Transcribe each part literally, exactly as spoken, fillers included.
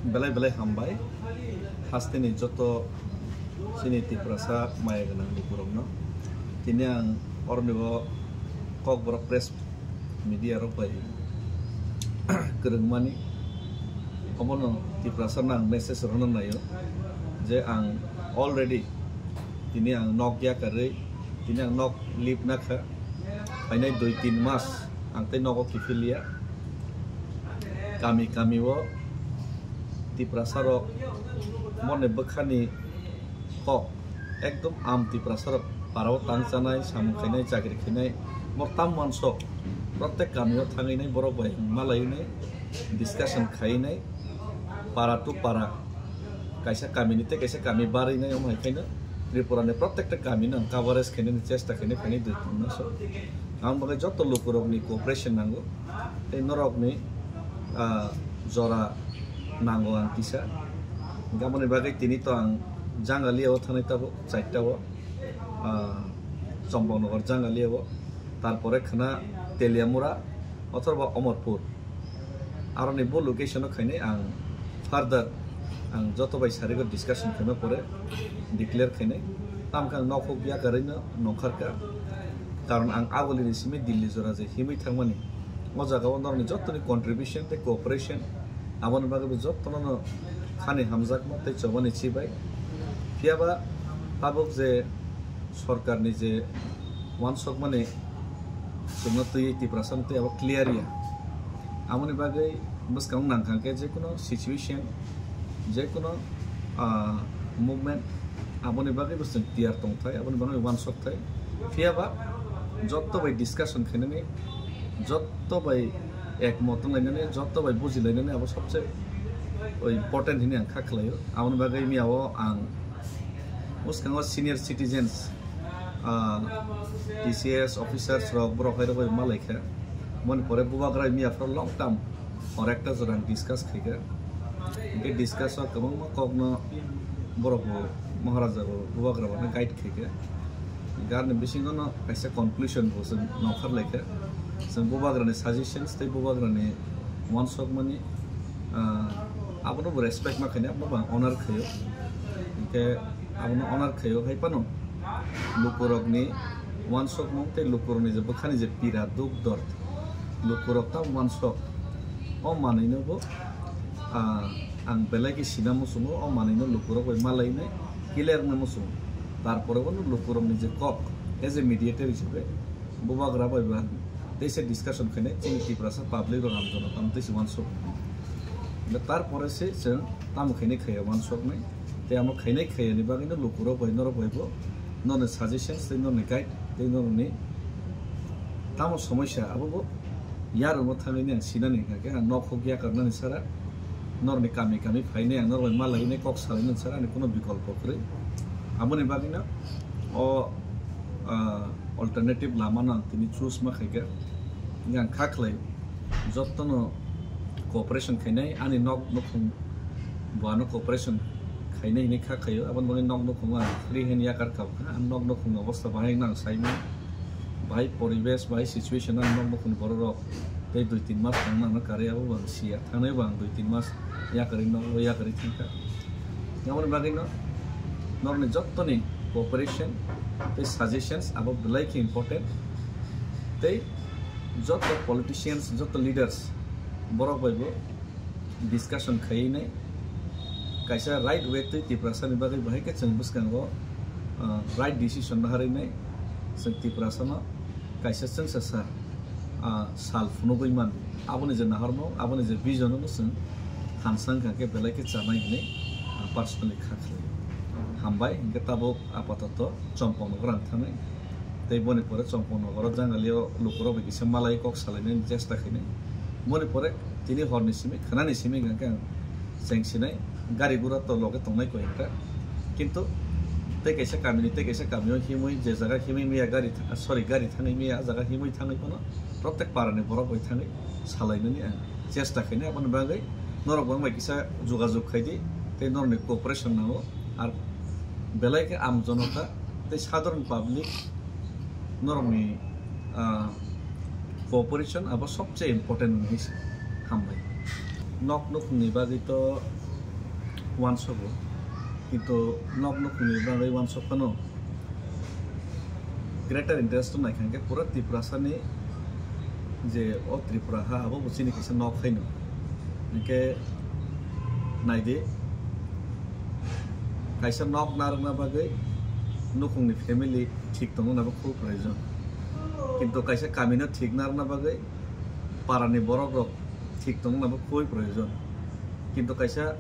Belai belai hambai hasteni joto chini Tiprasa maya gwnang lukurokno. Tini ang oroni o Kokborok press media rok bai kwrwngmani, omono Tiprasa no ang message rwna naio je ang already tini ang nok yakarwi, tini ang nok lip nakha, phainai dui tin mas ang tei nogo kiphilya. Kami kami o Tiprasa rok mone bwkhani kok ekdom am Tiprasa rok para o tang chanai, samung khainai, chakri khainai, mor tam wansok protek kami o thangwi nai borok bai malai nai, discussion khai nai, para to para, kaisa kami ni tei kaisa kami barwi nai, omo hai khaino Tripura ni protekta kami no ang coverage khainani chesta khainai, khainai dui tin maso. Ang bagwi joto lukurokni cooperation nango tei norokni, ah, jora nango ang kisa. Hingke aboni bagwi tini to ang Jangalia o thanai tabuk, chaita o, ah, Chompoknagar Jangalia o, tarpore khna Teliamura othoba Omorpur. Aroni bo location o khainai ang further ang joto bai sarigo discussion khaima pore declare khainai. Tamkhe ang nokhuk yakarwi no nongkharkha, karon ang agulini simi Delhi jora je himwi thangmani. O jaga o norokni jottoni contribution tei cooperation, aboni bagwi bo jottono no khani hamjakma tei chobani chibai. Phiyaba tabuk je sorkarni je wansokmani chwngno twiwi Tiprasano tei abo clear ya. Aboni bagwi bwskang nangkha khe je kono situation, je kono, ah, movement, aboni bagwi bo chwng tiyar tongthai, aboni bagwi wansokthai. Phiyaba jotto bai discussion khainani, jotto bai ekmot wnglainani, jotto bai bujilainani abo sobse o important hinwi ang kha khlaio. Aboni bagwi miyao ang bwskango senior citizens, ah, T C S officers rok, borok hai rok bai malai kha. Moni pore bubagra miya phano long term hor ekta jora ang discuss khai kha. Hingke discuss o kwbangma kokno borok bo Maharaja bo bubagra bo guide khai kha. Hingke ani bisingo no kaisa conclusion bo chwng nongkhar lai kha. Chwng bubagra ni suggestions tei bubagra ni wansokmani, ah, abono bo respect ma khainai, abono bo ang honor khaio. Hingke abono honor khaio, hai phano lukurokni wansokmung tei lukurokni je bwkhani je pira, duk dort, lukurok tamo wansok, o manwino bo, ah, ang belai khe sina muchungo, o manwino lukurok bai malainai, clear wngna muchungo. Tarpore bono lukurokni je kok, as a mediator hisabe, bubagra bai ba teisa discussion khainai, chini Tiprasa public rok amjano tamo teisa wansok. Tar pore se chwng tamo khainai khaiya wansoknai. Tei amo khainai khaiyani bagwino lukurok bai norok bai bo norni suggestions tei norni guide tei norni tamo somosya abo bo yarwngwi thangwi ang sinani hwnkha khe ang nok huk yakarnani sara norni kami kami phainai ang norok bai malainai kok salainani sara ani kuno bikolpo kwrwi. Aboni bagwino o, ah, alternative lamano ang tini choose ma khaikha. Hingkhe ang kha khlai jottono cooperation khainai, ani nok nukhung bo ano cooperation khainai hinwi kha khlaio. Aboni bagwi nok nukhung ang free hand yakar kha, ang nok nukhung ni obostha bahai wngna ang saimano, bahai poribesh, bahai situation ang nok nukhung ni borok rok tei dui tin mas tangna ano karwi abo bo ang siya, thangnai bo ang dui tin mas yakarwi nok yakarwi thangkha. Aboni bagwino norokni jottoni cooperation tei suggestions abo belai khe important. Tei joto politicians, joto leaders borok bai bo discussion khaiwi nai kaisa right way twi Tiprasani bagwi bahai khe chwng bwskango, ah, right decision naharwi nai chwng Tiprasano kaisa chwngsa sa, ah, sal phunugwi man. Aboni je naharmung, aboni je vision no chwng thansa wngkha khe belai khe chanai hinwi ang personally kha khlai. Hambai, hinkhe tabuk apatoto Chompong nogor ang thanai. Tei boni pore Chompong nogoro Jangalio lukurok bai kisa malai kok salainani chesta khainai. Boni pore tini horni simi, khwnani simi hwnkha khe ang chengsinai, gari gura to loge tongnai koi ekta. Kintu tei kaisa kamini tei kaisa kamio himwi je jaga himwi miya gari tha-, sorry, gari thangwi miya, ah jaga himwi thangwi phano protek parani borok bai thangwi salainani ang chesta khainai. Aboni bagwi norok bo wng bai kisa jogajog khaidi tei norokni cooperation nango. Ar belai khe am jonota tei sadharon public norokni, ah, cooperation abo sobse important hinwi se hambai. Nok nukhungni bagwi to Uansukgo, kintu nok nukhungni bagwi uansuk phano greater interest naikha hwnkhe pura Tiprasani je o Tripura ha abo bo chini kaisa nok haino. Hwnkhe naidi, kaisa nok narwkna bagwi nukhungni family thik tongna bo khub proyojon, kintu kaisa kamino thik narwkna bagwi parani borok rok thik tongna bo khub proyojon, kintu kaisa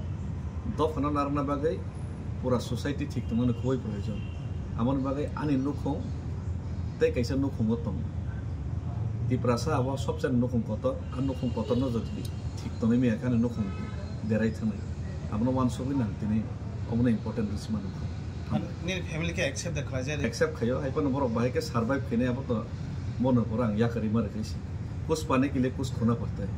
dophano narwkna bagwi pura society thik tongna khub proyojon. Aboni bagwi ani nukhung tei kaisa nukhungo tong. Tiprasa abo sobse nukhung kotor, a nukhung kotorno jodi thik tongwi maya khe ani nukhung derai thangnai. Abono uansukwi nang tini, obono important rwsima nukha. Nini family khe accept da khlai jai? Accept khaio, hai phano borok bahai khe survive khainai, abo to bono pura ang yakarwi ma rwkhaisi. Kus pane ke liye kus khona padta hai.